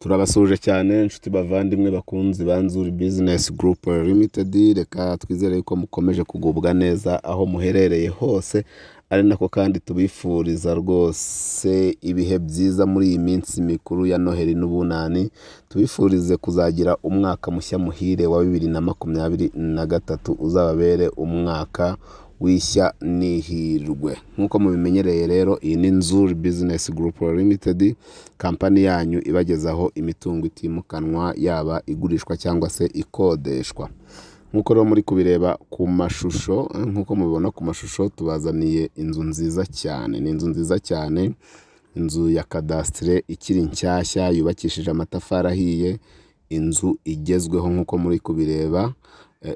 Turabasuhuje cyane inshuti bavandimwe bakunzi ba Nzuri Business Group Limited. Reka twizere yuko mukomeje kugubwa neza aho muherereye hose, ari nako kandi tubifuriza rwose ibihe byiza muri iyi minsi mikuru ya Noheli n'Ubunani. Tubifurize kuzagira umwaka mushya muhire wa 2023, uzababere umwaka w'ishya n'ihirwe. Nk'uko mubimenyereye rero, iyi ni Nzuri Business Group Limited, kampani yanyu ibagezaho imitungo itimukanwa, yaba igurishwa cyangwa se ikodeshwa. Nk'uko rero muri kubireba ku mashusho, nk'uko mubibona ku mashusho, tubazaniye inzu nziza cyane. Ni inzu nziza cyane, inzu ya kadasitire ikiri nshyashya, yubakishije amatafari ahiye, inzu igezweho nk'uko muri kubireba.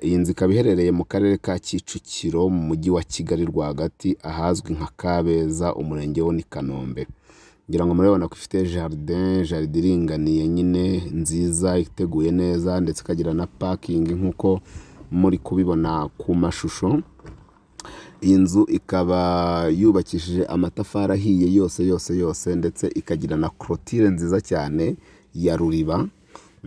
Iyi nzu ikaba iherereye mu karere ka Kicukiro, mu mujyi wa Kigali rwagati, ahazwi nka Kabeza, umurenge wo ni Kanombe. Ngira ngo murabibona ko ifite jardin, jardin iringaniye nyine nziza, iteguye neza, ndetse ikagira na parking nk'uko muri kubibona ku mashusho. Iyi nzu ikaba yubakishije amatafari ahiye yose yose yose, ndetse ikagira na clôture nziza cyane ya ruriba.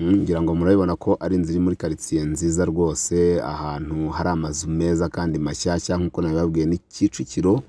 Ngira ngo murabibona ko ari inzu iri muri karitsiye nziza rwose, ahantu hari amazu meza kandi mashyashya. Nk'uko nabibabwiye, ni Kicukiro,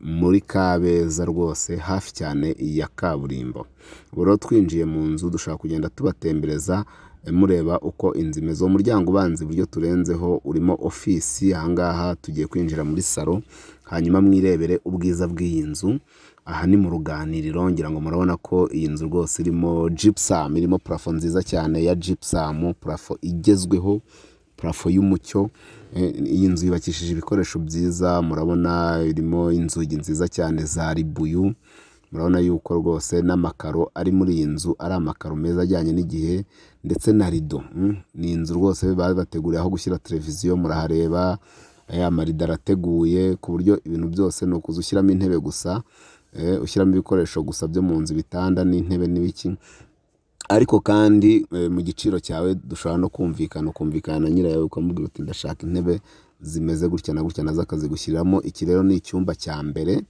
muri Kabeza rwose, hafi cyane ya kaburimbo. Ubu rero twinjiye mu nzu, dushobora kugenda tubatembereza mureba uko inzu imeze. Uwo muryango ubanza iburyo turenzeho urimo ofisi. Ahangaha tugiye kwinjira muri salo, hanyuma mwirebere ubwiza bw'iyi nzu. Aha ni mu ruganiriro. Ngira ngo murabona ko iyi nzu rwose irimo gypsum, irimo plafond nziza cyane ya gypsum, plafond igezweho, plafond y'umucyo. Iyi nzu yubakishije ibikoresho byiza. Murabona irimo inzugi nziza cyane za ribuyu. Murabona yuko rwose n'amakaro ari muri iyi nzu ari amakaro meza ajyanye n'igihe, ndetse na rido. Ni inzu rwose babateguriye aho gushyira televiziyo, murahareba aya marido arateguye ku buryo ibintu byose ni ukuza ushyiramo intebe gusa, ushyiramo ibikoresho gusa byo mu nzu, ibitanda n'intebe n'ibiki. Ariko kandi mu giciro cyawe dushobora no kumvikana, ukumvikana na nyirayo, ukamubwira uti: "Ndashaka intebe zimeze gutya na gutya", nazo akazigushyiriramo. Iki rero ni icyumba cya mbere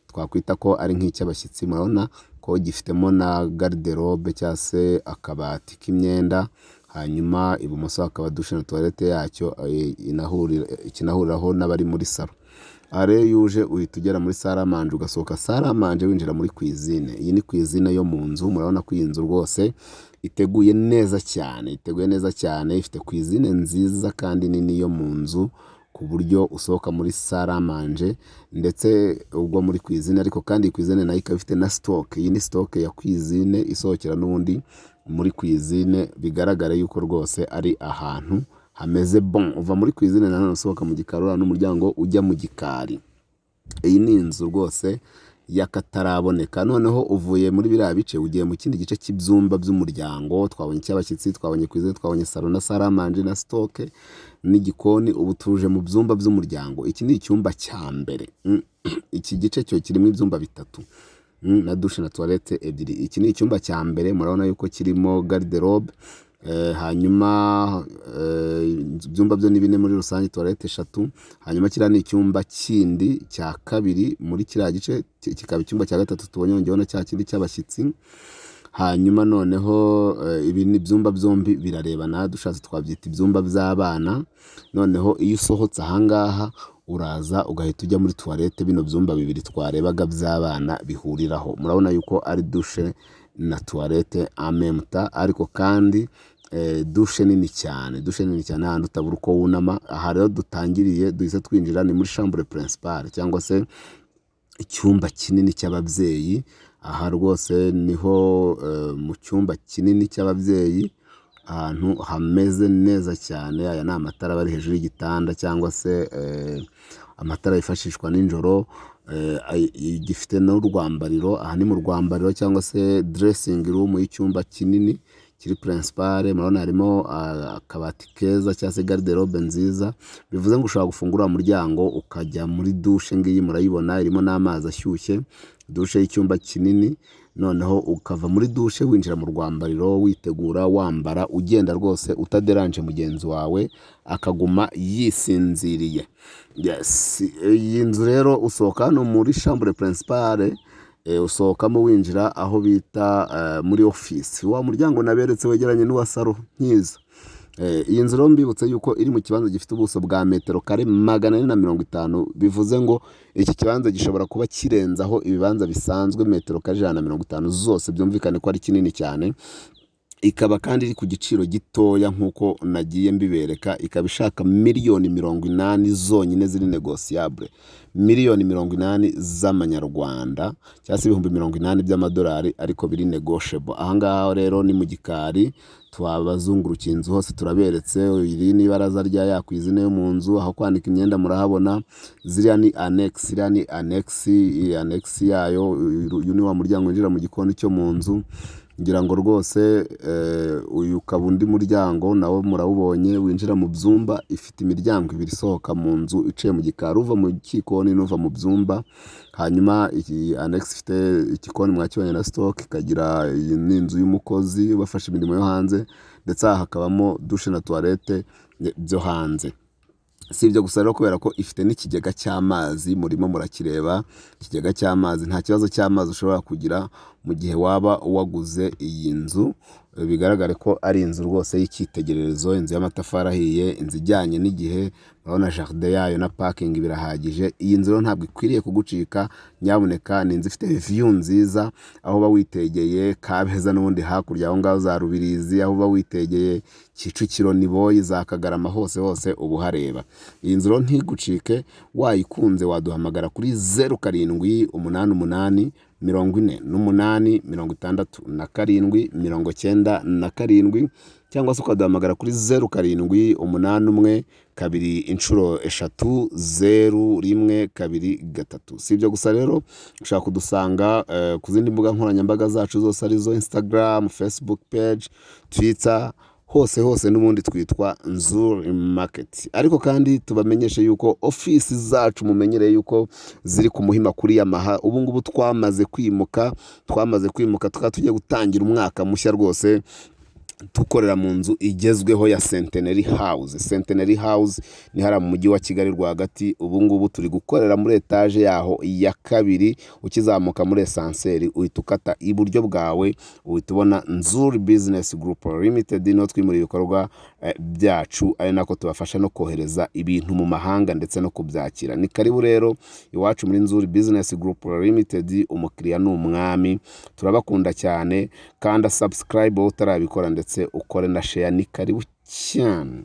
twakwita ko ari nk'icy'abashyitsi. Murabona ko gifitemo na garde-robe cyangwa se akabati k'imyenda, hanyuma ibumoso hakaba douche na toilette yacyo, kinahuriraho n'abari muri salo. Aha rero iyo uje uhita ugera muri salle à manger, ugasohoka salle à manger winjira muri cuisine. Iyi ni cuisine yo mu nzu. Murabona ko iyi nzu rwose iteguye neza cyane, iteguye neza cyane, ifite cuisine nziza kandi nini yo mu nzu, ku buryo usohoka muri salle à manger ndetse ubwo muri cuisine. Ariko kandi iyi cuisine nayo ikaba ifite na stock. Iyi ni stock ya cuisine isohokera n'ubundi muri cuisine. Bigaragara yuko rwose ari ahantu hameze bon. Uva muri cuisine nanone usohoka mu gikari, uriya n'umuryango ujya mu gikari. Iyi ni inzu rwose y'akataraboneka. Noneho uvuye muri biriya bice ugiye mu kindi gice cy'ibyumba by'umuryango. Twabonye icy'abashyitsi, twabonye cuisine, twabonye salon na salle à manger na stock n'igikoni. Ubu tuje mu byumba by'umuryango. Iki ni icyumba cya mbere. Iki gice cyo kirimo ibyumba bitatu na douche na toilette ebyiri. Iki ni icyumba cya mbere. Murabona yuko kirimo garde-robe. Hanyuma ibyumba byo ni bine muri rusange, toilette eshatu. Hanyuma kiriya ni icyumba kindi cya kabiri muri kiriya gice, kikaba icyumba cya gatatu tubonye, yongeyeho na cya kindi cy'abashyitsi. Hanyuma noneho ibi ni ibyumba byombi birarebana, dushatse twabyita ibyumba by'abana. Noneho iyo usohotse ahangaha uraza ugahita ujya muri toilette bino byumba bibiri twarebaga by'abana bihuriraho. Murabona yuko ari douche na toilette en même temps, ariko kandi douche nini cyane, douche nini cyane, ahantu utabura uko wunama. Aha rero dutangiriye, duhise twinjira ni muri chambre principale cyangwa se icyumba kinini cy'ababyeyi. Aha rwose niho mu cyumba kinini cy'ababyeyi, ahantu hameze neza cyane. Aya ni amatara aba ari hejuru y'igitanda cyangwa se amatara yifashishwa nijoro. Gifite n'urwambariro. Aha ni mu rwambariro cyangwa se dressing room y'icyumba kinini kiri principale. Murabona harimo akabati keza cyangwa se garde-robe nziza. Bivuze ngo ushobora gufungura uriya muryango ukajya muri douche. Ngiyi murayibona, irimo n'amazi ashyushye, douche y'icyumba kinini. Noneho ukava muri douche winjira mu rwambariro, witegura, wambara, ugenda rwose utaderanje mugenzi wawe, akaguma yisinziriye. Yes, iyi nzu rero usohoka hano muri chambre principale. Usohokamo winjira aho bita muri ofisi, wa muryango naberetse wegeranye n'uwa salo nkiza. Iyi nzu rero mbibutse yuko iri mu kibanza gifite ubuso bwa metero kare 450, bivuze ngo iki kibanza gishobora kuba kirenzaho ibibanza bisanzwe metero kare 150 zose, byumvikane ko ari kinini cyane. Ikaba kandi iri ku giciro gitoya nk'uko nagiye mbibereka, ikaba ishaka miliyoni 80 zonyine ziri négociable, miliyoni 80 z'amanyarwanda cyangwa se 80,000 by'amadolari, ariko biri negotiable. Aha ngaha rero ni mu gikari, twabazungurukiye inzu hose turaberetse. Iri ni ibaraza rya ya cuisine yo mu nzu, aho kwanika imyenda murahabona. Ziriya ni annexe, iriya ni annexe, iyi annexe yayo. Uyu ni wa muryango winjira mu gikoni cyo mu nzu. Ngira ngo rwose uyu ukaba undi muryango nawo murawubonye winjira mu byumba. Ifite imiryango ibiri isohoka mu nzu iciye mu gikari, uva mu gikoni n'uva mu byumba. Hanyuma iyi annexe ifite igikoni mwakibonye na stock, ikagira iyi ni inzu y'umukozi ubafasha imirimo yo hanze, ndetse aha hakabamo douche na toilette byo hanze. Si ibyo gusa rero, kubera ko ifite n'ikigega cy'amazi, murimo murakireba ikigega cy'amazi. Nta kibazo cy'amazi ushobora kugira mu gihe waba waguze iyi nzu. Bigaragare ko ari inzu rwose y'icyitegererezo, inzu y'amatafari ahiye, inzu ijyanye n'igihe. Urabona jardin yayo na parking birahagije. Iyi nzu rero ntabwo ikwiriye kugucika, nyabuneka. Ni inzu ifite view nziza, aho uba witegeye Kabeza n'ubundi hakurya aho ngaho za Rubirizi, aho uba witegeye Kicukiro, Niboyi, za Kagarama, hose hose uba uhareba. Iyi nzu rero ntigucike. Wayikunze waduhamagara kuri 0788 48 67 97, cyangwa se ukaduhamagara kuri 0781 2 3 3 0 1 2 3. Si ibyo gusa rero, ushobora kudusanga ku zindi mbuga nkoranyambaga zacu zose, arizo Instagram, Facebook page, Twitter, hose hose n'ubundi twitwa Nzuri Market. Ariko kandi tubamenyeshe yuko ofisi zacu mumenyereye yuko ziri ku Muhima kuri Yamaha, ubu ngubu twamaze kwimuka, twamaze kwimuka, tukaba tugiye gutangira umwaka mushya rwose dukorera mu nzu igezweho ya Centenary House. Centenary House ni hariya mu mujyi wa Kigali rwagati. Ubu ngubu turi gukorera muri etaje yaho ya kabiri. Ukizamuka muri ascenseur uhita ukata iburyo bwawe, uhita ubona Nzuri Business Group Limited, niho twimura ibikorwa byacu, ari nako tubafasha no kohereza ibintu mu mahanga ndetse no kubyakira. Ni karibu rero iwacu muri Nzuri Business Group Limited, umukiriya ni umwami. Turabakunda cyane. Kanda subscribe wowe utarabikora, ndetse ukore na share. Ni karibu cyane.